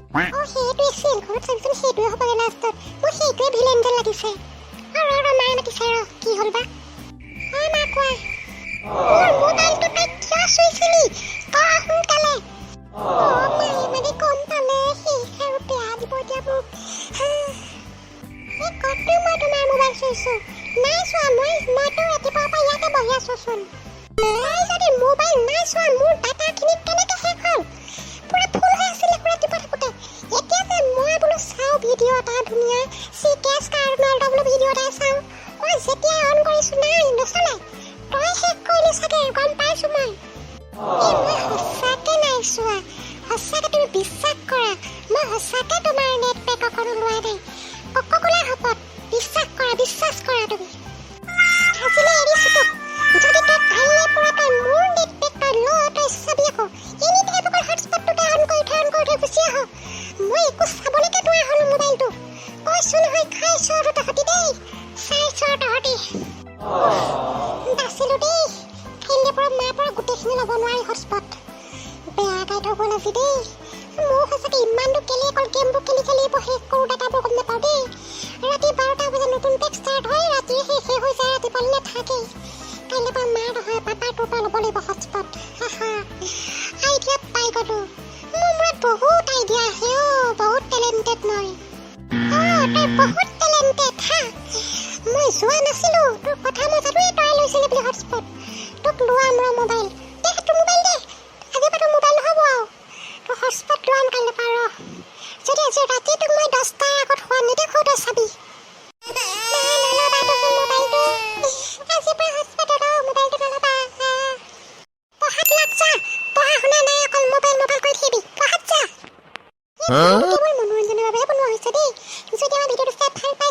অ, সেইটোৱে চিৰিয়েলখনত চাবিচোন, সেইটোৱে হ'বগৈ লাষ্টত। মোৰ সেইটোৱে ভিলেন যেন লাগিছে। অ, ৰ ৰ, মায়ে মাতিছে, ৰ। কি হ'ল বা? অ মা, কোৱা। মোৰ মোবাইলটো তই কিয় চুইছিলি? তই সোনকালে। অ মায়ে মানে গম পালে শেষ আৰু, বেয়া দিব এতিয়া মোক। এই ক'তনো মই তোমাৰ মোবাইল চুইছো? নাই চোৱা মই। মইতো ৰাতিপুৱাৰ পৰা ইয়াতে বহি আছোচোন। মই যদি মোবাইল নাই চোৱা, মোৰ ডাটাখিনি কেনেকে শেষ হ'ল? পুৰা ফুল হৈ আছিলে ৰাতিপুৱা থাকোঁতে। এতিয়া যে মই বোলো চাওঁ ভিডিঅ' এটা, ধুনীয়া চি কে কাৰ বোলো ভিডিঅ' এটা চাওঁ, মই যেতিয়া অন কৰিছো, নাই, নচলে। তই শেষ কৰিলি চাগে, গম পাইছো মই। এই মই সঁচাকে নাই চোৱা, সঁচাকে। তুমি বিশ্বাস কৰা, মই সঁচাকে তোমাৰ নেট পেক অকণো লোৱা নাই। কককোলা শপত, বিশ্বাস কৰা, বিশ্বাস কৰা তুমি। আজিলৈ এৰিছো তোক। যদি তই কাইলৈ পৰা তই মোৰ নেট পেক তই ল, তই চাবি আকৌ। এনি টাইম অকল হটস্পটটোকে অন কৰি থৈ, অন কৰি থৈ গুচি আহ। মই একো চাবলৈকে নোৱাৰা হ'লো মোবাইলটো। কৈছো নহয়, খাইছ আৰু তহঁতি দেই, চাইছ আৰু তহঁতি। বাচিলো দেই। কাইলৈ পৰা মাৰ পৰা গোটেইখিনি ল'ব নোৱাৰি হটস্পট। বেয়া গাই থৈ গ'ল আজি দেই। মোৰ সঁচাকে ইমানটো কেলে অকল গেমবোৰ খেলি খেলি এইবোৰ শেষ কৰোঁ ডাটাবোৰ, গম নাপাওঁ দেই। ৰাতি 12টা বজাত নতুন পেক ষ্টাৰ্ট হয়, ৰাতিয়ে শেষে হৈ যায়, ৰাতিপুৱালৈ নাথাকেই। কাইলৈ পৰা মাৰ নহয়, পাপাৰ তোৰ পৰা ল'ব লাগিব হটস্পট। আইডিয়া পাই গ'লো। মোৰ মূৰত বহুত আইডিয়া আহে অ', বহুত টেলেণ্টেড মই। অ, তই বহুত টেলেণ্টেড। হা, মই যোৱা নাছিলো তোৰ কথা। মই জানোৱেই তই লৈছিলি বুলি হটস্পট। তোক লোৱাম ৰ মোবাইল। দে তোৰ মোবাইল দে। আজিৰ পৰা তোৰ মোবাইল নহ'ব আৰু, তোৰ হটস্পট লোৱাম কাইলৈ পৰা, ৰ। যদি আজি ৰাতি তোক মই 10টাৰ আগত শুৱা নেদেখো, তই চাবি। নাই, নল'বা তুমি মোবাইলটো। আজিৰ পৰা হটস্পট ল, মোবাইলটো নল'বা। পঢ়াত লাগ যা। পঢ়া শুনা নাই, অকল মোবাইল মোবাইল কৰি থাকিবি। পঢ়াত যা। এই ভিডিঅ'টো কেৱল মনোৰঞ্জনৰ বাবে বনোৱা হৈছে দেই। যদি আমাৰ ভিডিঅ'টো চাই ভাল পাইছে